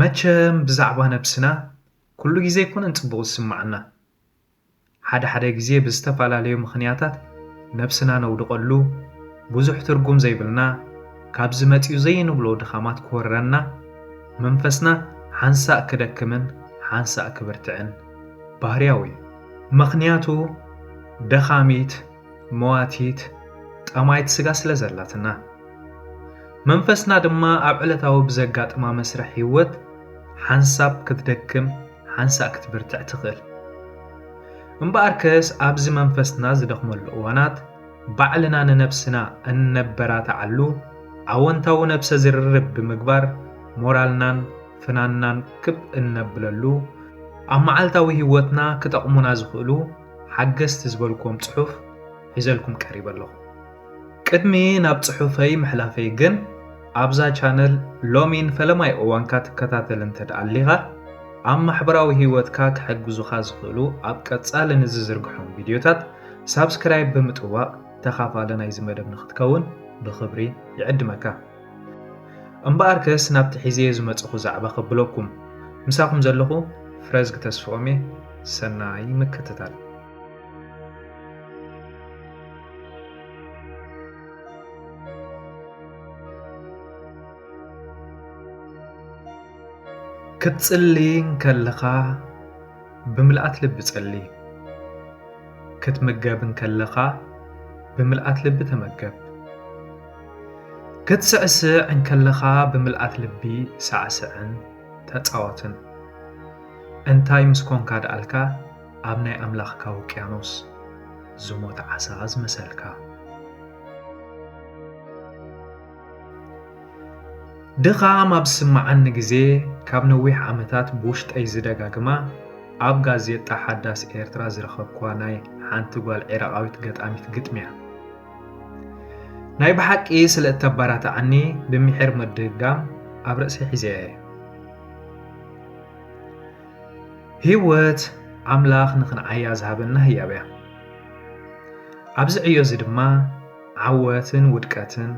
መቸም ብዛዕባ ነብስና ኩሉ ግዜ ኣይኮነን ጽቡቕ ዝስምዓና። ሓደ ሓደ ግዜ ብዝተፈላለዩ ምኽንያታት ነብስና ነውድቐሉ፣ ብዙሕ ትርጉም ዘይብልና፣ ካብዚ መጺኡ ዘይንብሎ ድኻማት ክወርረና፣ መንፈስና ሓንሳእ ክደክምን ሓንሳእ ክብርትዕን ባህርያዊ እዩ። ምኽንያቱ ደኻሚት፣ መዋቲት፣ ጠማይት ስጋ ስለ ዘላትና። መንፈስና ድማ ኣብ ዕለታዊ ብዘጋጥማ መስርሕ ህይወት ሓንሳብ ክትደክም ሓንሳእ ክትብርትዕ ትኽእል። እምበኣርከስ ኣብዚ መንፈስና ዝደኽመሉ እዋናት ባዕልና ንነብስና እነበራትዓሉ ኣወንታዊ ነብሰ ዝርርብ ብምግባር ሞራልናን ፍናንናን ክብ እነብለሉ ኣብ መዓልታዊ ህይወትና ክጠቕሙና ዝኽእሉ ሓገዝቲ ዝበልክዎም ጽሑፍ ሒዘልኩም ቀሪበ ኣለኹ። ቅድሚ ናብ ጽሑፈይ ምሕላፈይ ግን ኣብዛ ቻነል ሎሚን ፈለማይ እዋንካ ትከታተል እንተ ደኣ ኣሊኻ ኣብ ማሕበራዊ ህይወትካ ክሕግዙኻ ዝኽእሉ ኣብ ቀጻሊ ንዝዝርግሖም ቪድዮታት ሳብስክራይብ ብምጥዋቕ ተኻፋሊ ናይዚ መደብ ንኽትከውን ብኽብሪ ይዕድመካ። እምበኣርከስ ናብቲ ሒዘዮ ዝመጽኹ ዛዕባ ከብለኩም። ምሳኹም ዘለኹ ፍረዝጊ ተስፍኦም'የ። ሰናይ ምክትታል። ክትጽሊ እንከለኻ ብምልኣት ልቢ ጸሊ። ክትምገብ እንከለኻ ብምልኣት ልቢ ተመገብ። ክትስዕስዕ እንከለኻ ብምልኣት ልቢ ሳዕስዕን ተጻወትን። እንታይ ምስ ኮንካ ደኣልካ ኣብ ናይ ኣምላኽካ ውቅያኖስ ዝሞተ ዓሳ ዝመሰልካ። ድኻም ኣብ ዝስምዓኒ ግዜ፣ ካብ ነዊሕ ዓመታት ብውሽጠይ ዝደጋግማ፣ ኣብ ጋዜጣ ሓዳስ ኤርትራ ዝረኸብኩዋ ናይ ሓንቲ ጓል ዒራቓዊት ገጣሚት ግጥሚ እያ። ናይ ብሓቂ ስለ እተባራትዓኒ፣ ብምሒር ምድግጋም ኣብ ርእሰይ ሒዘያ እየ። ህይወት ኣምላኽ ንኽንዓያ ዝሃበና ህያብ እያ። ኣብዚ ዕዮ እዚ ድማ ዓወትን ውድቀትን፣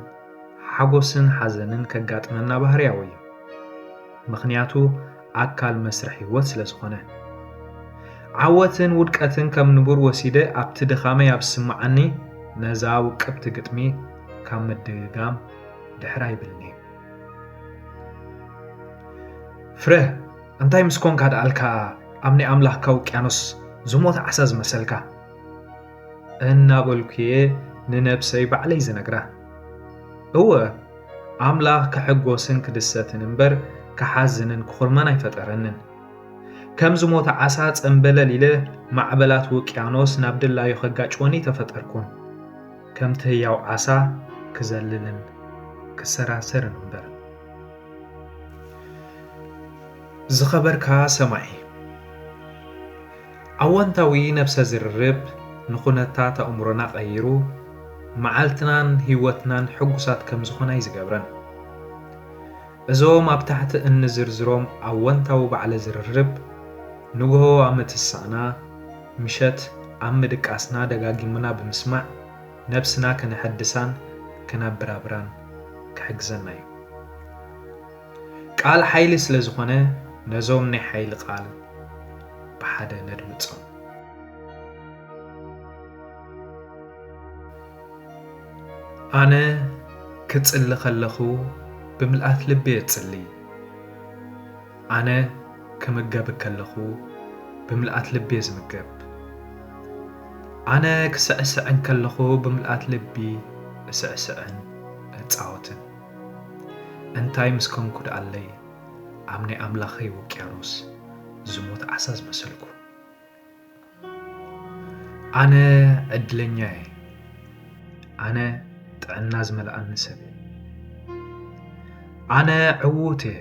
ሓጎስን ሓዘንን ከጋጥመና ባህርያዊ እዩ። ምኽንያቱ ኣካል መስርሕ ህይወት ስለ ዝኾነ። ዓወትን ውድቀትን ከም ንቡር ወሲደ ኣብቲ ድኻመይ ኣብ ዝስምዓኒ ነዛ ውቅብቲ ግጥሚ ካብ ምድግጋም ድሕር ኣይብልን'የ። ፍረ፣ እንታይ ምስ ኮንካ ደኣልካ ኣብ ናይ ኣምላኽካ ውቅያኖስ ዝሞተ ዓሳ ዝመሰልካ? እናበልኩ'የ ንነብሰይ ባዕለይ ዝነግራ። እወ፣ ኣምላኽ ክሕጎስን ክድሰትን እምበር ክሓዝንን ክኹርመን ኣይፈጠረንን። ከም ዝሞተ ዓሳ ጸምበለል ኢለ ማዕበላት ውቅያኖስ ናብ ድላዩ ከጋጭወኒ ኣይተፈጠርኩን። ከምቲ ህያው ዓሳ ክዘልልን ክሰራሰርን እምበር። ዝኸበርካ ሰማዒ፣ ኣወንታዊ ነብሰ ዝርርብ ንኹነታት ኣእምሮና ቀይሩ፣ መዓልትናን ህይወትናን ሕጉሳት ከም ዝኾና እዩ ዝገብረን። እዞም ኣብ ታሕቲ እንዝርዝሮም ኣወንታዊ ባዕለ ዝርርብ፣ ንግሆ ኣብ ምትሳእና፣ ምሸት ኣብ ምድቃስና ደጋጊምና ብምስማዕ፣ ነብስና ከነሐድሳን ከነብራብራን ክሕግዘና እዩ። ቃል ሓይሊ ስለ ዝኾነ፣ ነዞም ናይ ሓይሊ ቃል ብሓደ ነድምጾም። ኣነ ክጽሊ ከለኹ ብምልኣት ልቢ እየ ዝጽሊ። ኣነ ክምገብ ከለኹ ብምልኣት ልቢ እየ ዝምገብ። ኣነ ክስዕስዕ እንከለኹ ብምልኣት ልቢ እስዕስዕን እጻወትን። እንታይ ምስ ኮንኩ ደኣለይ ኣብ ናይ ኣምላኸይ ውቅያኖስ ዝሞት ዓሳ ዝመሰልኩ። ኣነ ዕድለኛ እየ። ኣነ ጥዕና ዝመልኣኒ ሰብ እየ። ኣነ ዕዉት እየ።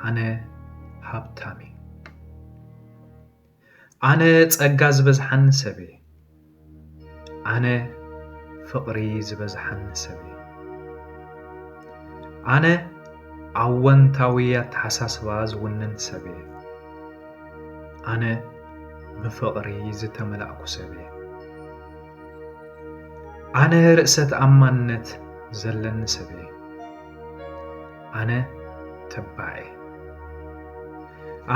ኣነ ሃብታም እየ። ኣነ ጸጋ ዝበዝሓኒ ሰብ እየ። ኣነ ፍቕሪ ዝበዝሓኒ ሰብ እየ። ኣነ ኣወንታዊ ኣተሓሳስባ ዝውንን ሰብ እየ። ኣነ ብፍቕሪ ዝተመላእኩ ሰብ እየ። ኣነ ርእሰ ተኣማንነት ዘለኒ ሰብ እየ። ኣነ ተባዕ እየ።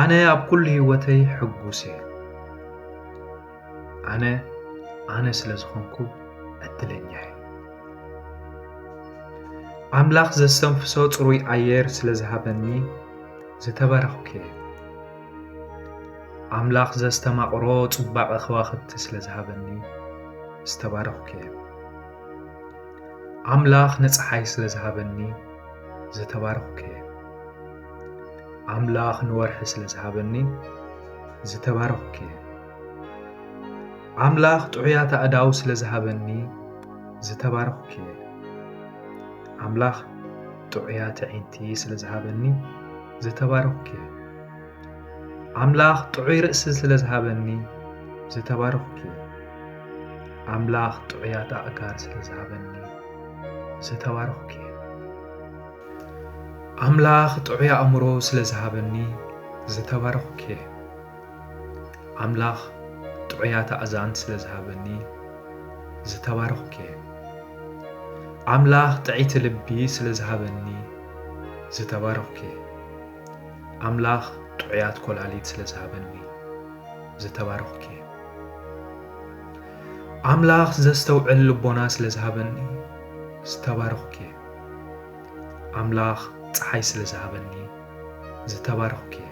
ኣነ ኣብ ኩሉ ህይወተይ ሕጉስ እየ። ኣነ ኣነ ስለ ዝኾንኩ ዕድለኛ እየ። ኣምላኽ ዘስተንፍሶ ጽሩይ ኣየር ስለ ዝሃበኒ ዝተባረኽኩ እየ። ኣምላኽ ዘስተማቕሮ ጽባቐ ከዋኽብቲ ስለ ዝሃበኒ ዝተባረኽኩ እየ። ኣምላኽ ንጸሓይ ስለ ዝሃበኒ ዝተባረኽኩ እየ። ኣምላኽ ንወርሒ ስለ ዝሃበኒ ዝተባረኽኩ እየ። ኣምላኽ ጥዑያት ኣእዳው ስለ ዝሃበኒ ዝተባረኽኩ እየ። ኣምላኽ ጥዑያት ኣዒንቲ ስለ ዝሃበኒ ዝተባረኽኩ እየ። ኣምላኽ ጥዑይ ርእሲ ስለ ዝሃበኒ ዝተባረኽኩ እየ። ኣምላኽ ጥዑያት ኣእጋር ስለ ዝሃበኒ ዝተባረኽኩ እየ። ኣምላኽ ጥዑይ ኣእምሮ ስለ ዝሃበኒ ዝተባረኽኩ እየ። ኣምላኽ ጥዑያት ኣእዛን ስለ ዝሃበኒ ዝተባረኽኩ እየ። ኣምላኽ ጥዕይቲ ልቢ ስለ ዝሃበኒ ዝተባረኽኩ እየ። ኣምላኽ ጥዑያት ኮላሊት ስለ ዝሃበኒ ዝተባረኽኩ እየ። ኣምላኽ ዘስተውዕል ልቦና ስለ ዝሃበኒ ዝተባረኽኩ እየ። ኣምላኽ ጸሓይ ስለ ዝሃበኒ ዝተባረኽኩ እየ።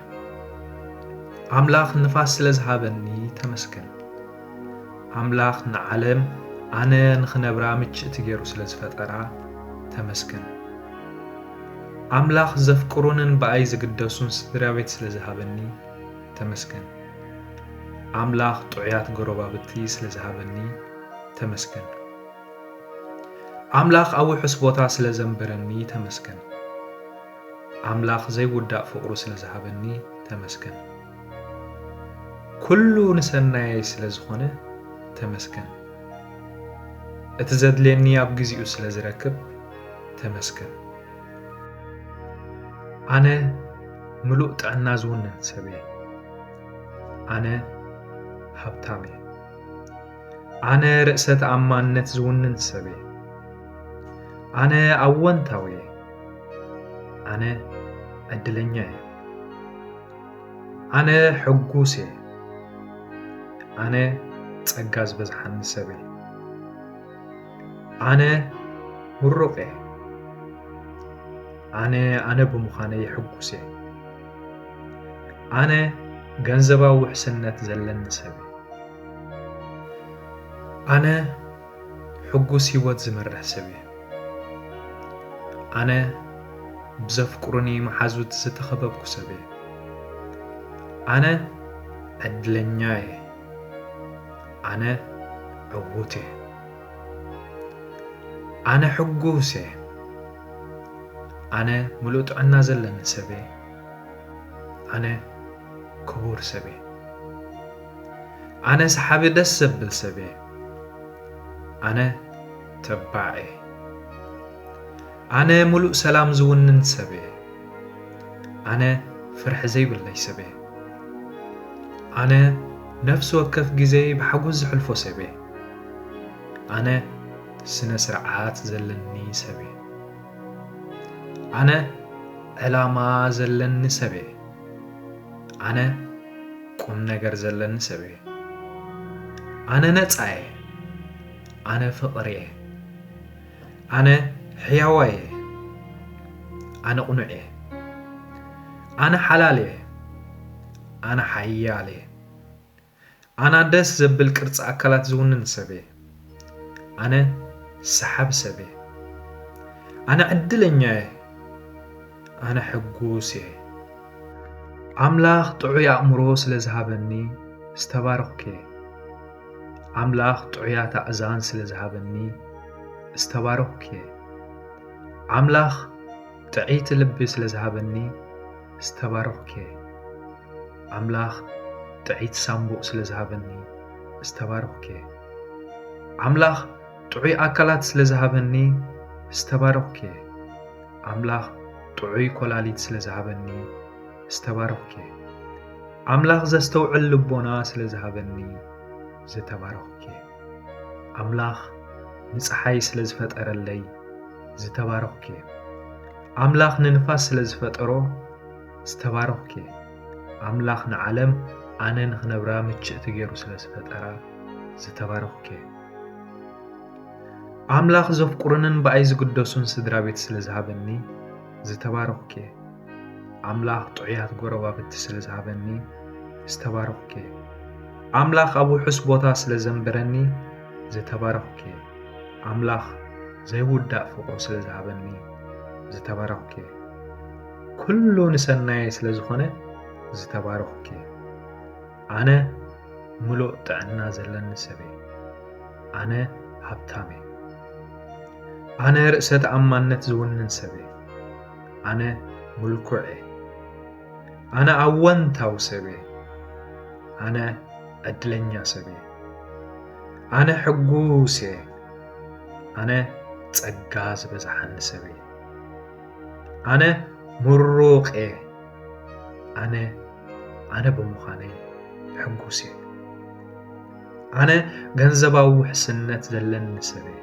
ኣምላኽ ንፋስ ስለ ዝሃበኒ ተመስገን። ኣምላኽ ንዓለም ኣነ ንኽነብራ ምችእቲ ገይሩ ስለ ዝፈጠራ ተመስገን። ኣምላኽ ዘፍቅሩንን ብኣይ ዝግደሱን ስድራ ቤት ስለ ዝሃበኒ ተመስገን። ኣምላኽ ጥዑያት ጎረባብቲ ስለ ዝሃበኒ ተመስገን። ኣምላኽ ኣብ ውሑስ ቦታ ስለ ዘንበረኒ ተመስገን። ኣምላኽ ዘይውዳእ ፍቕሩ ስለ ዝሃበኒ ተመስገን። ኩሉ ንሰናየይ ስለ ዝኾነ ተመስገን። እቲ ዘድልየኒ ኣብ ግዜኡ ስለ ዝረክብ ተመስገን። ኣነ ምሉእ ጥዕና ዝውንን ሰብ እየ። ኣነ ሃብታም እየ። ኣነ ርእሰ ተኣማንነት ዝውንን ሰብ እየ። ኣነ ኣወንታዊ እየ። ኣነ ዕድለኛ እየ። ኣነ ሕጉስ እየ። ኣነ ጸጋ ዝበዝሓኒ ሰብ እየ። ኣነ ምሩቕ እየ። ኣነ ኣነ ብምዃነይ ሕጉስ እየ። ኣነ ገንዘባዊ ውሕስነት ዘለኒ ሰብ እየ። ኣነ ሕጉስ ህይወት ዝመርሕ ሰብ እየ። ኣነ ብዘፍቅሩኒ መሓዙት ዝተኸበብኩ ሰብ እየ። ኣነ ዕድለኛ እየ። ኣነ ዕዉት እየ። ኣነ ሕጉስ እየ። ኣነ ምሉእ ጥዕና ዘለኒ ሰብ እየ። ኣነ ክቡር ሰብ እየ። ኣነ ሰሓቢ ደስ ዘብል ሰብ እየ። ኣነ ተባዕ እየ። ኣነ ምሉእ ሰላም ዝውንን ሰብ እየ። ኣነ ፍርሒ ዘይብለይ ሰብ እየ። ኣነ ነፍሲ ወከፍ ግዜይ ብሓጎስ ዘሕልፎ ሰብ እየ። ኣነ ስነ ስርዓት ዘለኒ ሰብ እየ። ኣነ ዕላማ ዘለኒ ሰብ እየ። ኣነ ቁም ነገር ዘለኒ ሰብ እየ። ኣነ ነጻ እየ። ኣነ ፍቕሪ እየ። ኣነ ሕያዋይ እየ። ኣነ ቕኑዕ እየ። ኣነ ሓላል እየ። ኣነ ሓያል እየ። ኣነ ደስ ዘብል ቅርጺ ኣካላት ዝውንን ሰብ እየ። ኣነ ሰሓቢ ሰብ እየ። ኣነ ዕድለኛ እየ። ኣነ ሕጉስ እየ። ኣምላኽ ጥዑይ ኣእምሮ ስለ ዝሃበኒ ዝተባረኽኩ እየ። ኣምላኽ ጥዑያት ኣእዛን ስለ ዝሃበኒ ዝተባረኽኩ እየ። ኣምላኽ ጥዕይቲ ልቢ ስለ ዝሃበኒ ዝተባረኽኩ እየ። ኣምላኽ ጥዕይቲ ሳምቡእ ስለ ዝሃበኒ ዝተባረኽኩ እየ። ኣምላኽ ጥዑይ ኣካላት ስለ ዝሃበኒ ዝተባረኽኩ እየ። ኣምላኽ ጥዑይ ኮላሊት ስለ ዝሃበኒ ዝተባረኽኩ እየ። ኣምላኽ ዘስተውዕል ልቦና ስለ ዝሃበኒ ዝተባረኽኩ እየ። ኣምላኽ ንጸሓይ ስለ ዝፈጠረለይ ዝተባረኽኩ እየ። ኣምላኽ ንንፋስ ስለ ዝፈጠሮ ዝተባረኹኪ። ኣምላኽ ንዓለም ኣነ ንኽነብራ ምችእቲ ገይሩ ስለ ዝፈጠራ ዝተባረኹኪ። ኣምላኽ ዘፍቅሩንን ብኣይ ዝግደሱን ስድራ ቤት ስለ ዝሃበኒ ዝተባረኹኪ። ኣምላኽ ጥዑያት ጎረባብቲ ስለ ዝሃበኒ ዝተባረኹኪ። ኣምላኽ ኣብ ውሑስ ቦታ ስለ ዘንበረኒ ዝተባረኹኪ። ኣምላኽ ዘይውዳእ ፍቕሩ ስለ ዝሃበኒ ዝተባረኹኪ። ኩሉ ንሰናየ ስለ ዝኾነ ዝተባረኹኪ። ኣነ ምሉእ ጥዕና ዘለኒ ሰብ እየ። ኣነ ሃብታም እየ። ኣነ ርእሰ ተኣማንነት ዝውንን ሰብ እየ። ኣነ ምልኩዕ እየ። ኣነ ኣወንታዊ ሰብ እየ። ኣነ ዕድለኛ ሰብ እየ። ኣነ ሕጉስ እየ። ኣነ ጸጋ ዝበዝሓኒ ሰብ እየ። ኣነ ምሩቕ እየ። ኣነ ኣነ ብምዃነይ ሕጉስ እየ። ኣነ ገንዘባዊ ውሕስነት ዘለኒ ሰብ እየ።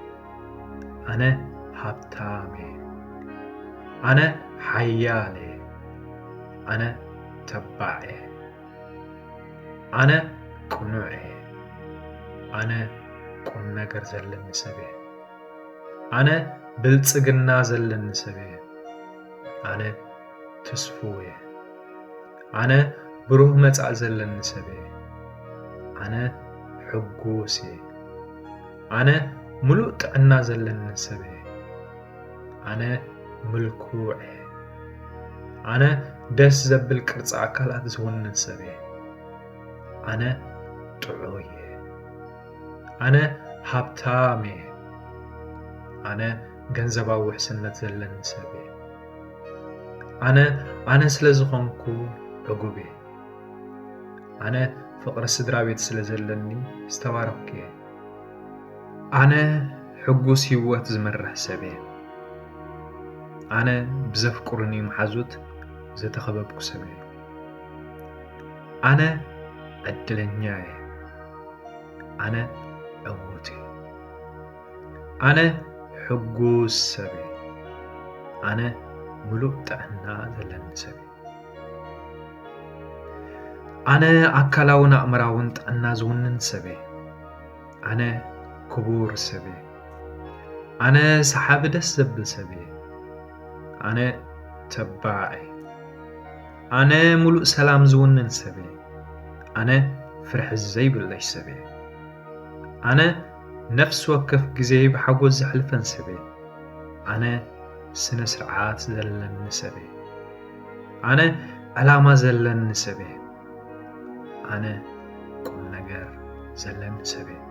ኣነ ሃብታም እየ። ኣነ ሓያል እየ። ኣነ ተባዕ እየ። ኣነ ቅኑዕ እየ። ኣነ ቁም ነገር ዘለኒ ሰብ እየ። ኣነ ብልጽግና ዘለኒ ሰብ እየ። ኣነ ትስፉው እየ። ኣነ ብሩህ መጻኢ ዘለኒ ሰብ እየ። ኣነ ሕጉስ እየ። ኣነ ምሉእ ጥዕና ዘለኒ ሰብ እየ። ኣነ ምልኩዕ እየ። ኣነ ደስ ዘብል ቅርጺ ኣካላት ዝውንን ሰብ እየ። ኣነ ጥዑይ እየ። ኣነ ሃብታም እየ። ኣነ ገንዘባዊ ውሕስነት ዘለኒ ሰብ እየ። ኣነ ኣነ ስለ ዝኾንኩ ዕጉብ እየ። ኣነ ፍቕሪ ስድራ ቤት ስለ ዘለኒ ዝተባረኽኩ እየ። ኣነ ሕጉስ ህይወት ዝመርሕ ሰብ እየ። ኣነ ብዘፍቅሩኒ መሓዙት ዝተኸበብኩ ሰብ እየ። ኣነ ዕድለኛ እየ። ኣነ ዕዉት እየ። ኣነ ሕጉስ ሰብ እየ። ኣነ ምሉእ ጥዕና ዘለኒ ሰብ እየ። ኣነ ኣካላውን ኣእምራውን ጥዕና ዝውንን ሰብ እየ። ኣነ ክቡር ሰብ እየ። ኣነ ሰሓቢ ደስ ዘብል ሰብ እየ። ኣነ ተባዕ እየ። ኣነ ምሉእ ሰላም ዝውንን ሰብ እየ። ኣነ ፍርሒ ዘይብለሽ ሰብ እየ። ኣነ ነፍሲ ወከፍ ግዜ ብሓጎስ ዘሕልፈን ሰብ እየ። ኣነ ስነ ስርዓት ዘለኒ ሰብ እየ። ኣነ ዕላማ ዘለኒ ሰብ እየ። ኣነ ቁም ነገር ዘለኒ ሰብ እየ።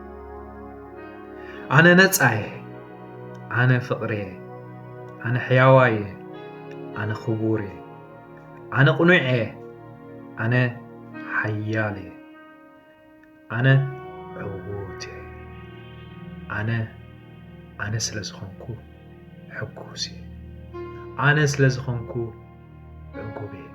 ኣነ ነጻ እየ። ኣነ ፍቕሪ እየ። ኣነ ሕያዋይ እየ። ኣነ ክቡር እየ። ኣነ ቅኑዕ እየ። ኣነ ሓያል እየ። ኣነ ዕዉት እየ። ኣነ ኣነ ስለ ዝኾንኩ ሕጉስ እየ። ኣነ ስለ ዝኾንኩ ዕጉብ እየ።